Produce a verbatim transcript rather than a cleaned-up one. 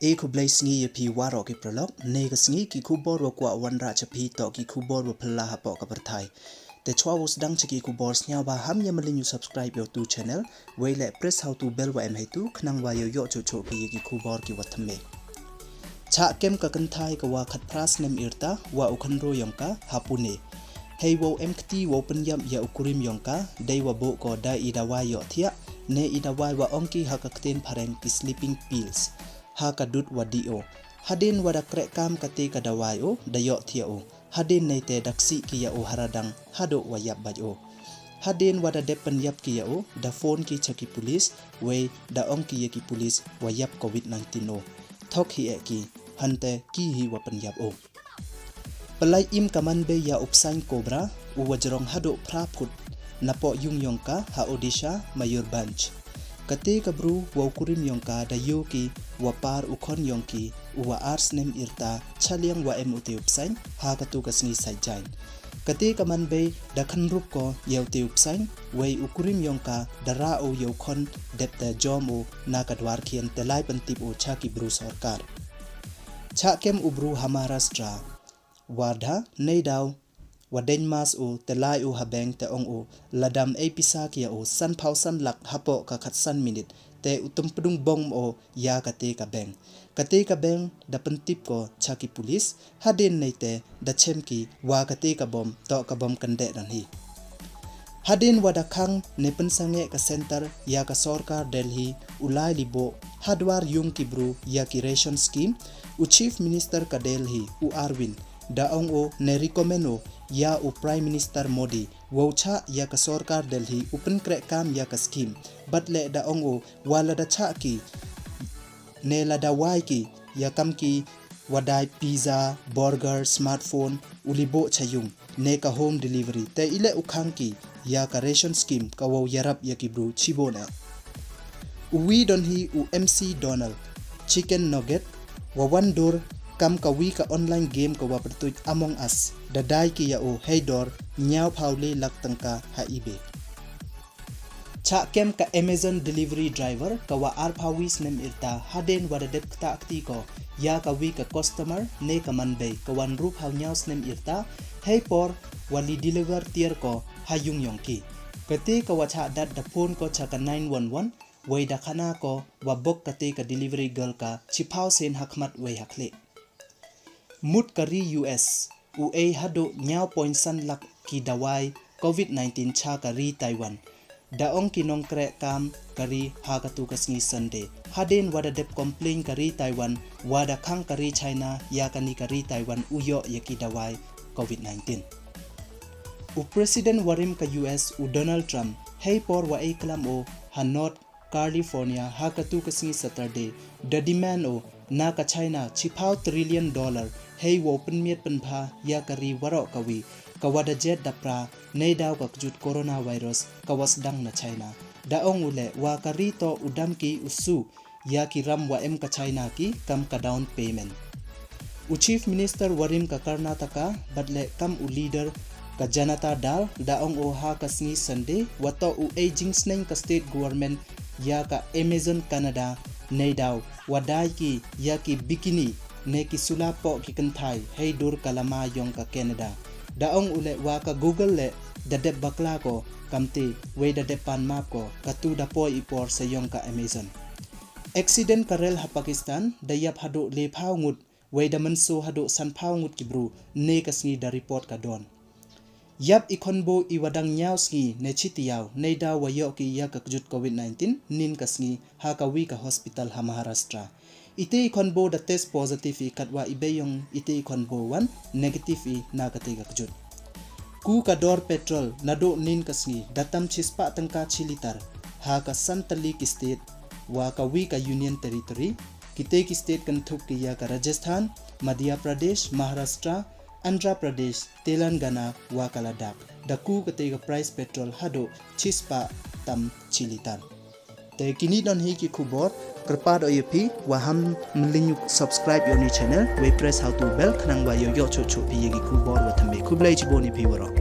E khublei sngi ya phi waroh ki paralok, ne ka sngi ki khubor wa kwah wanrah cha phi toh ki khubor wa phylla hapoh ka pyrthai. Te chwa wow sdang cha ki khubor, sngewbha ham ya malin u subscribe ya u tu channel, wei le press ha u tu bell wa em heitu, khnang wa yow yoh choh choh phi ya ki khubor ki wa thymme. Chah kem ka kynthai ka wa khatphra snem yrta wa u khynroo yong ka ha Pune. Hei wow em kti wow pynyap ya u kurim yong ka, dei wa booh ko da i dawai yoh thiah, ne i dawai wa ong ki ha ka ktien phareng ki sleeping pills, ha ka dud wa dih o. Hadien wa da kreh kam kate ka dawai o, da yoh thiah o. Hadien neite da ksih ki ya o ha radang haduh wa yap bait o. Hadien wa da dep pynyap ki ya o, da phone ki cha ki police, wei da ong ki ya ki police wa yap covid nineteen o. Thok hi eh ki, hynte ki hi wa pynyap o. Pynlai im ka manbei ya u psaiñ cobra, u wa jrong haduh phra phut, napoh yung yong ka ha Odisha, Mayurbhanj. Kate ka bru wa u kurim yong ka da yoo ki wa par u khon yong ki, u wa ar snem yrta, chaliang wa em ute u psaiñ ha katu ka sngi Saitjaiñ. Kate ka manbei da khynrup ko ya ute u psaiñ, wei u kurim yong ka da rah o ya u khon, dep te jom o na ka dwar khian, te lai pyntip o cha ki bru sorkar. Chah kem u bru ha Maharashtra, Wardha, neidaw wa deng mas o, te lai o ha bank, te ong o lada ym e pisa ki ya o sanphaw san lak hapoh ka khatsan minit, te u tympdung bom o ya kate ka bank. Kate ka bank da pyntip ko cha ki police, hadien neite da chem ki wa kate ka bom toh ka bom kyndeh don hi. Hadien wa da khang ne pynsangeh ka center ya ka sorkar Delhi u lai liboh ha dwar yung ki bru ya ki ration scheme, u Chief Minister ka Delhi, u Arvind, da ong o ne recommend o ya u Prime Minister Modi wow chah ya ka sorkar Delhi u pynkreh kam ya ka scheme. Bad le da ong o wa lada chah ki ne lada wai ki ya kam ki wa dai pizza, burger, smartphone, u liboh cha yung, ne ka home delivery, te i le u khang ki ya ka ration scheme ka wow yarap ya ki bru chibun eh. U wi don hi u McDonald chicken nugget, wa wan dur kam ka wi ka online game ka wa pyrtuit Among Us, da dai ki ya o hei dor ñiawphaw le lak tyngka ha eBay. Chah kem ka Amazon delivery driver ka wa arphaw wi snem yrta, hadien wa da dep ktah kti ko ya ka wi ka customer ne ka manbei ka wa ynruphaw ñiaw snem yrta, hei por wa li deliver tiar ko ha yung yong ki. Kate ka wa chah dat da phone ko cha ka nine one one, wei da khana ko wa bok kate ka delivery girl ka chiphaw sien ha khmat wei ha khlieh. Mut ka ri U S u e haduh ñiaw point san lak ki dawai covid nineteen cha ka ri Taiwan, da ong ki nongkreh kam ka ri ha katu ka sngi Sunday, hadien wa da dep complain ka ri Taiwan wa da khang ka ri China ya kani ka ri Taiwan u yoh ya ki dawai covid nineteen. U President warim ka U S, u Donald Trump, hei por wa e klam o ha North California ha katu ka sngi Saturday, da demand o na ka China chiphaw trillion dollar hei wow pynmiat pynbha ya ka ri waroh kawi ka wa da jied da pra neidaw ka kjut coronavirus ka wa sdang na China. Da ong u le wa ka ri toh u dam ki u su ya ki ram wa em ka China ki kam ka down payment. U Chief Minister warim ka Karnataka bad le kam u leader ka Janata Dal da ong o ha ka sngi Sunday wa toh u e jingsneng ka state government ya ka Amazon Canada neidaw wa dai ki ya ki bikini ne ki sula poh ki kynthai hei dur ka lama yong ka Canada. Da ong u le wa ka Google le da dep bakla ko kamte, wei da dep pan map ko katu da poi i por sa yong ka Amazon. Accident ka rel ha Pakistan da yap haduh lephaw ngut, wei da mynsaw haduh sanphaw ngut ki bru ne ka sngi da report ka don. Yap i khonboo i wa dang ñiaw sngi ne chi tiaw neidaw wa yoh ki ya ka kjut covid nineteen nin ka sngi ha ka wi ka hospital ha Maharashtra. Ite i khonboo da test positive i, katwa i bei yong ite i khonboo wan negative i na kate ka kjut. Ku ka dor petrol naduh nin ka sngi da tam chispah tyngka chi litar ha ka san tylli ki state wa ka wi ka Union Territory. Kite ki state kynthup ki ya ka Rajasthan, Madhya Pradesh, Maharashtra, Andhra Pradesh, Telangana wa ka Ladakh. Da ku kate ka price petrol haduh chispah tam chi litar. Te kini don hi ki khubor, kyrpad o ya phi wa ham mlin u subscribe ya u ni channel, wei press ha u tu bell khnang wa yow yoh choh choh phi ya ki khubor wa thymme. Khublei chibun ya phi waroh.